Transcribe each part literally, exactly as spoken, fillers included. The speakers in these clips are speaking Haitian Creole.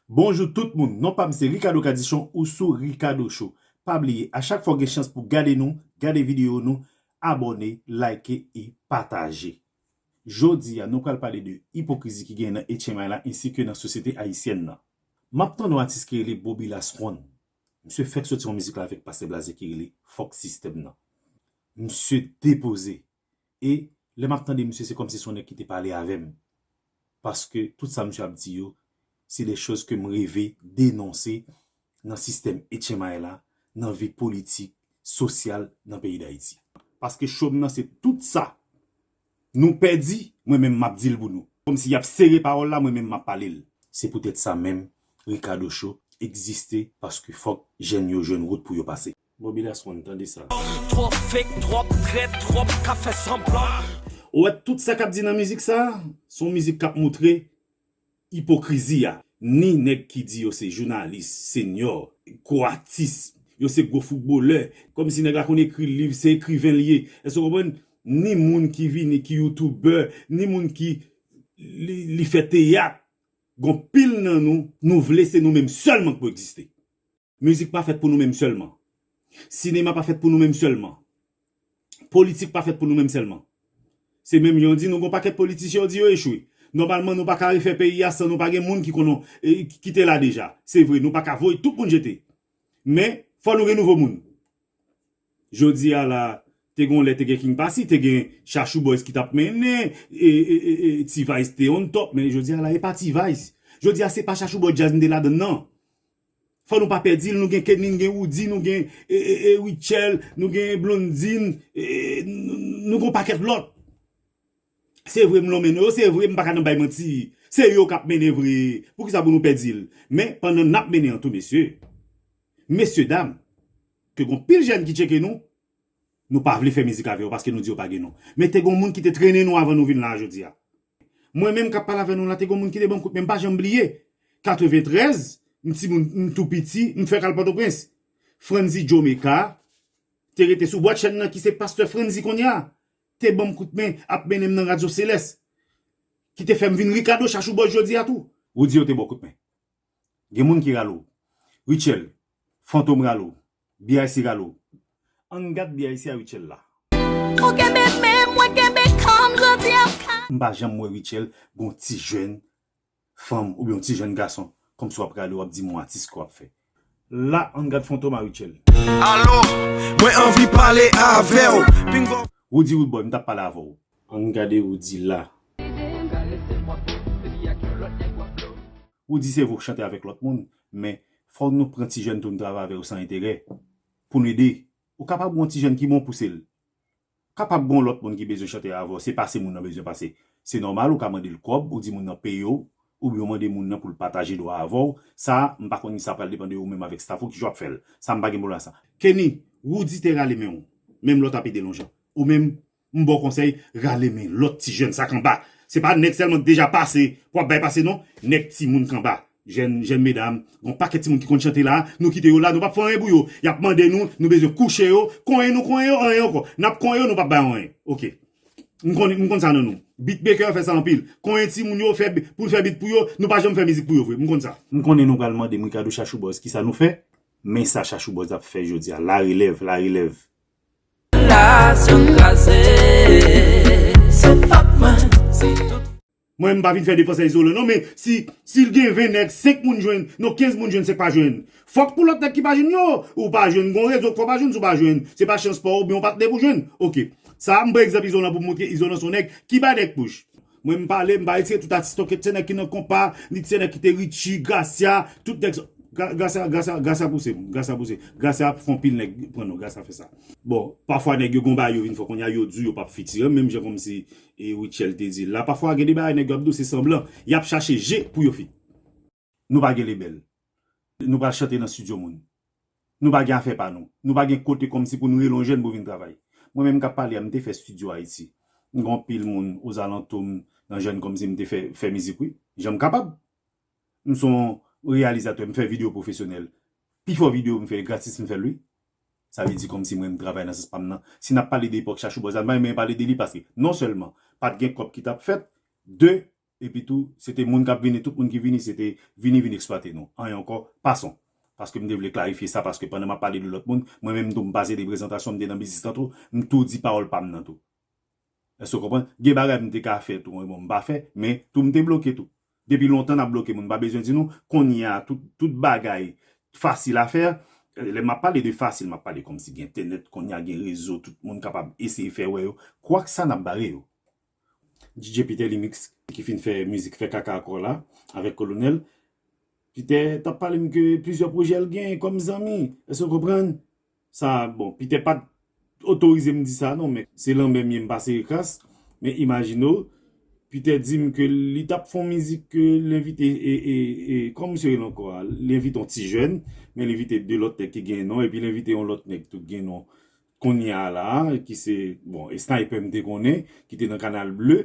Bonjou tout moun, non pa m se Ricardo Cadichon ou sou Ricardo Show. Pa bliye, a chak fwa w gen chans pou gade nou, gade videyo nou, abòne, like e pataje. Jodi a, nou pral pale de ipokrizi ki genyen nan H M I la ensi ke nan sosyete ayisyèn nan. M ap tande yon atis ki rele Bobby Laswon. Misye fèk soti yon mizik la avèk Pastè Blaze ki rele Fòk Sistèm nan. Misye depoze. E lè m ap tande misye, se kòmsi se yon nèg ki te pale avè m. Paske tout sa misye ap di yo, se de choz ke m reve denonse nan sistèm H M I la, nan vi politik, sosyal nan peyi Dayiti. Paske cho m nan se tout sa nou pèdi, mwen menm m ap di l pou nou. Kòmsi y ap sere pawòl la, mwen menm m ap pale l. Se poutèt sa menm, Ricardo Show egziste paske fòk jèn yo jwenn wout pou yo pase. Bobby Laswon, tande sa. Twòp fake, twòp trèt, twòp k ap fè sanblan. Ou wè tout sa k ap di nan mizik sa, se yon mizik k ap moutre ipokrizi a. Ni nèg ki di yo se jounalis, senyò, gwo atis, yo se gwo foutbolè, kòmsi nèg la konn ekri liv, se ekriven l ye. Èske w konprann? Ni moun ki vini, ki youtubè, ni moun ki li, li fè teyat. Gon pil nan nou, nou vle se nou menm sèlman k pou egziste. Mizik pa fèt pou nou menm sèlman. Sinema pa fèt pou nou menm sèlman. Politik pa fèt pou nou menm sèlman. Se menm jan yo di nou gon pakèt politisyen yo di yo echwe. Nòmalman, nou pa ka refè peyi a san nou pa gen moun ki konn, e, ki te la deja. Se vre, nou pa ka voye tout moun jete. Men, fò nou gen nouvo moun. Jodi a la, te gon lè te gen King Passy, te gen Chachou Boys ki t ap mennen, e, e, e, e, T-Vice te on top, men jodi a la, e pa T-Vice. Jodi a, se pa Chachou Boys Jazz m te ladann nan. Fò nou pa pèdi l, nou gen Kenny, nou gen Roody, nou gen, e, e, e, Rutshelle, nou gen Blondine, e, e, nou, nou gen yon pakèt lòt. Se vre m lonmen nou yo, se vre m pa ka nan bay manti. Se yo k ap mennen vre. Poukisa pou nou pèdi l? Men, pandan n ap mennen an tou, mesye, mesye dam, ke gon pil jèn ki tcheke nou, nou pa vle fè mizik avè yo paske nou di yo pa gen non. Men te gon moun ki te trennen nou avan nou vin la a jodi a. Mwen menm k ap pale avè nou la, te gon moun ki te ban m kout men, m pa janm bliye. Katreventrèz, m timoun, m tou piti, m fèk al Pòtoprens. Frantzy Jamaica te rete sou bwat chèn nan ki se pastè Frantzy kounye a. Te ban m kout men, ap mennen m nan Radyo Selès. Ki te fè m vin Ricardo Chachou Boys jodi a tou. Roody yo te ba w kout men. Gen moun ki rale w. Rutshelle, Fantom rale w. B I C rale w. Ann gad B I C a Rutshelle la. Ou kenbe men, mwen kenbe kò m, jodi a m ka. M pa janm wè Rutshelle gon ti jèn fanm oubyen yon ti jèn gason kòmsi w ap rale, w ap di m yon atis ke w ap fè. La, ann gad Fantom a Rutshelle. Alo, mwen anvi pale avè w. Pingo. Roody Roodboy, m t ap pale avè w. Ann gade Roody la. Ou di se vre w chante avèk lòt moun, men fò nou pran ti jèn tou n travay avè yo san enterè, pou n ede. Ou kapab gen yon ti jèn ki bon, pouse l. Kapab gen yon lòt moun ki bezwen chante avè w, se pase moun nan bezwen pase. Se nòmal, ou ka mande l kòb, ou di moun nan peye w, oubyen w mande moun nan pou l pataje dwa avè w. Sa a, m pa konn si sa pral depann de ou menm avèk staff ou, kijan w ap fè l. Sa a, m pa gen pwoblèm ak sa. Kenny, Roody te rale men w, menm lè w t ap ede l yon jan. Ou menm, m ba w konsèy, rale men lòt ti jèn sa k anba. Se pa nèg sèlman k deja pase pou w ap bay pase non, nèg timoun k anba. Jèn, jèn medam, gon pakèt timoun ki konn chante la, nou kite yo la, nou p ap fè anyen pou yo. Y ap mande nou, nou bezwen kouche yo, konyen nou konyen yo, anyen ankò. N ap konyen yo, nou p ap bay anyen. Oke. M konn, m konn sa nan nou. Beatmaker fè sa anpil. Konyen timoun yo, fè bi-, pou n fè beat pou yo, nou pa janm fè mizik pou yo vre. M konn sa. M konnen nou pral mande m Ricardo Chachou Boys kisa nou fè, men sa Chachou Boys ap fè jodi a. Larelèv, larelèv. Nasyon kraze, se fòt mwen, se tout. Mwen, m pa vin fè defans a Izolan non, men si, si l gen ven nèg, senk moun jwenn, non, kenz moun jwenn, senk pa jwenn. Fòk pou lòt nèg ki pa jwenn yo, ou pa jwenn, gon rezon k fè w pa jwenn, si w pa jwenn, se pa chans pa w oubyen yon patnè pou jwenn. Oke. Sa a, m pran egzanp Izolan pou m montre Izolan se yon nèg ki bay nèg push. Mwen, m pale, m pa retire tout atis non, ke se nèg ki nan konpa, ni se nèg ki te Richie, Gracia, tout nèg sa. Gra-, Gracia, Gracia, Gracia pouse m, Gracia pouse. Gracia fè anpil nèg pran non, Gracia fè sa. Bon, pafwa nèg yo gon bagay yo vin fè kounye a, yo di w yo p ap fitire, menm jan kòmsi, e, Rutshelle te di l la. Pafwa gen de bagay nèg yo ap di w se sanblan. Y ap chache je pou yo fit. Nou pa gen lebèl. Nou pral chante nan estidyo moun. Nou pa gen afè pa nou. Nou pa gen kote kòmsi pou nou rele yon jèn pou vin travay. Mwen menm k ap pale a, m te fè estidyo Ayiti. M gen anpil moun ozalantou m, nan jèn kòmsi m te fè, fè mizik, wi. Jan m kapab. M se yon reyalizatè, m fè videyo pwofesyonèl. Pifò videyo m fè gratis, m fè l, wi. Sa vle di kòmsi mwen, m travay nan sans pa m nan. Si n ap pale de epòk Chachou Boys la, m pa renmen pale de li paske non sèlman pa t gen kòb ki t ap fèt, de, Epi tou, se te moun k ap vini, tout moun ki vini, se te vini, vin eksplwate nou. Anyen ankò, pason. Paske m te vle klarifye sa, paske pandan m ap pale de lòt moun, mwen menm tou m pase de prezantasyon, m te nan biznis lan tou, m tou di pawòl pa m nan tou. Èske w konprann? Gen bagay m te ka fè tou, bon, m pa fè, men tou m te bloke tou. Depi lontan n ap bloke moun, m pa bezwen di nou, kounye a, tout, tout bagay fasil a fè. Lè m ap pale de fasil, m ap pale kòmsi gen entènèt, kounye a gen rezo, tout moun kapab eseye fè wè yo. Kwak sa n ap bare yo. D J Peter Limix, ki fin fè mizik Fè Kaka Ankò la, avèk Kolonèl, Peter t ap pale m ke plizyè pwojè l gen kòm zanmi. Èske w konprann? Sa, bon, Peter pa t otorize m di sa non, men se lanmè m ye, m pase kras. Men imajine w, Peter di m ke li t ap fè yon mizik ke l envite, e, e, e, kòman misye rele ankò a? Li envite yon ti jèn, men li envite de lòt nèg ki gen non, epi li envite yon lòt nèg tou ki gen non kounye a la, ki se, bon, e Sniper m te konnen, ki te nan Kanal Ble,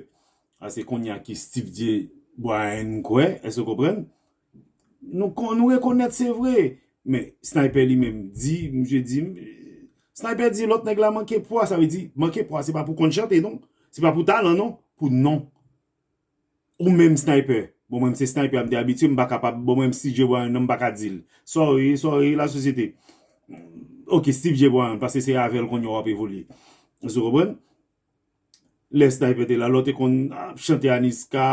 a se kounye a ki Steve J. Bryan m kwè, èske w konprann? Nou kon-, nou rekonèt se vre, men Sniper li menm di, misye di, Sniper di lòt nèg la manke pwa, sa vle di, manke pwa, se pa pou konn chante non, se pa pou talan non, pou non. Ou menm Sniper. Bon, mwen, m se Sniper, m te abitye, m pa kapab, bon, mwen, m Steve J. Bryan, non, m pa ka di l. Sorry, sorry, lasosyete. Ok, Steve J. Bryan, paske se avè l kounye a w ap evolye. Èske w konprann? Lè Sniper te la, lè w te konn ap chante Aniska,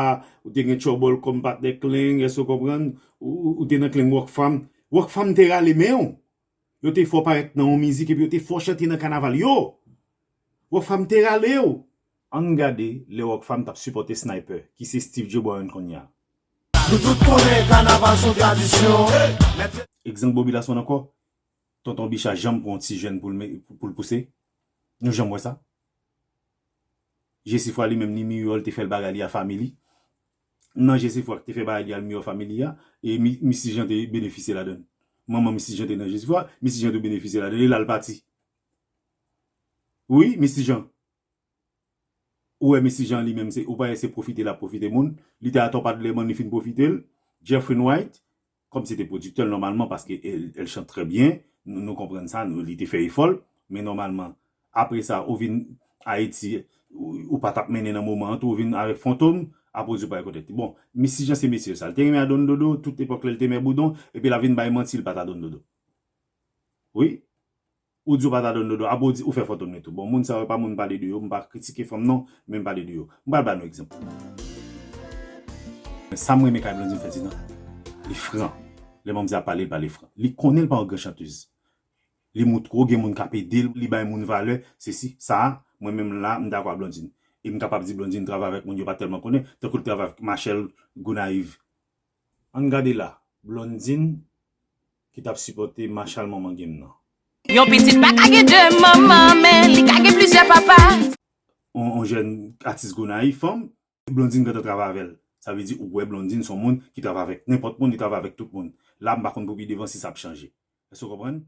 ou te gen Trouble kòm patnè Klang, èske w konprann? Ou, ou, ou te nan Klang Rockfam. Rockfam te rale men w. Yo te fè w parèt nan yon mizik epi yo te fè w chante nan kanaval yo. Rockfam te rale w. Ann gade lè Rockfam t ap sipòte Sniper, ki se Steve J. Bryan kounye a. Nou tout konnen kanaval se yon tradisyon. Egzanp Bobby Laswan ankò. Tonton Bicha janm pran yon ti jèn pou l me-, pou l pouse? Nou janm wè sa? Jesifwa li menm ni Miyò, li te fè l bagay li a Family. Nan Jesifwa ki te fè bagay li a Miyò Family a, e Mi-, Misi Jan te benefisye ladan l. Manman Misi Jan te nan Jesifwa, Misi Jan te benefisye ladan l, e la l pati. Wi, Misi Jan. Ou wè Misi Jan li menm, se, ou pa wè se pwofite l ap pwofite moun. Li te atò pa t lè mann li fin pwofite l. Jeffrey White, kòm se te pwodiktè l nòmalman, paske elle, elle chante très bien, nou, nou konprann sa, nou, li te fè efò l, men nòmalman, apre sa, ou vin Ayiti, ou, ou pa t ap mennen nan moman an, tou ou vin avèk Fantom, apre ou di w pa rekonèt li. Bon, Misi Jan se mesye sa. L te renmen Adondodo, tout epòk lè l te mè boudon, epi l ap vin bay manti, l pa t Adondodo. Wi. Ou di w pa t Adondodo, apre ou di ou fè Fantom li tou. Bon, moun sa yo pa moun pale de yo, m pa kritike fanm non, men m pale de yo. M pral ba nou egzanp. Sa m renmen kay Blondine Ferdinand, li fran. Lè manmzè ap pale, li pale fran. Li konnen l pa yon gran chantèz. Li moutre w gen moun k ap ede l, li bay moun valè, sesi, sa, mwen menm la, m dakò ak Blondine. E m kapab di Blondine travay avèk moun yo pa tèlman konnen, tankou l travay avèk Machel Gonayiv. Ann gade la, Blondine ki t ap sipòte Machal Manman Game nan. Yon pitit pa ka gen de manman, men li ka gen plizyè papa. On, on jèn atis Gonayiv, fanm, Blondine gentan travay avè l. Sa vle di, ou wè Blondine se yon moun ki travay avèk nenpòt moun, li travay avèk tout moun. La, m pa konn pou pi devan si sa ap chanje. Èske w konprann?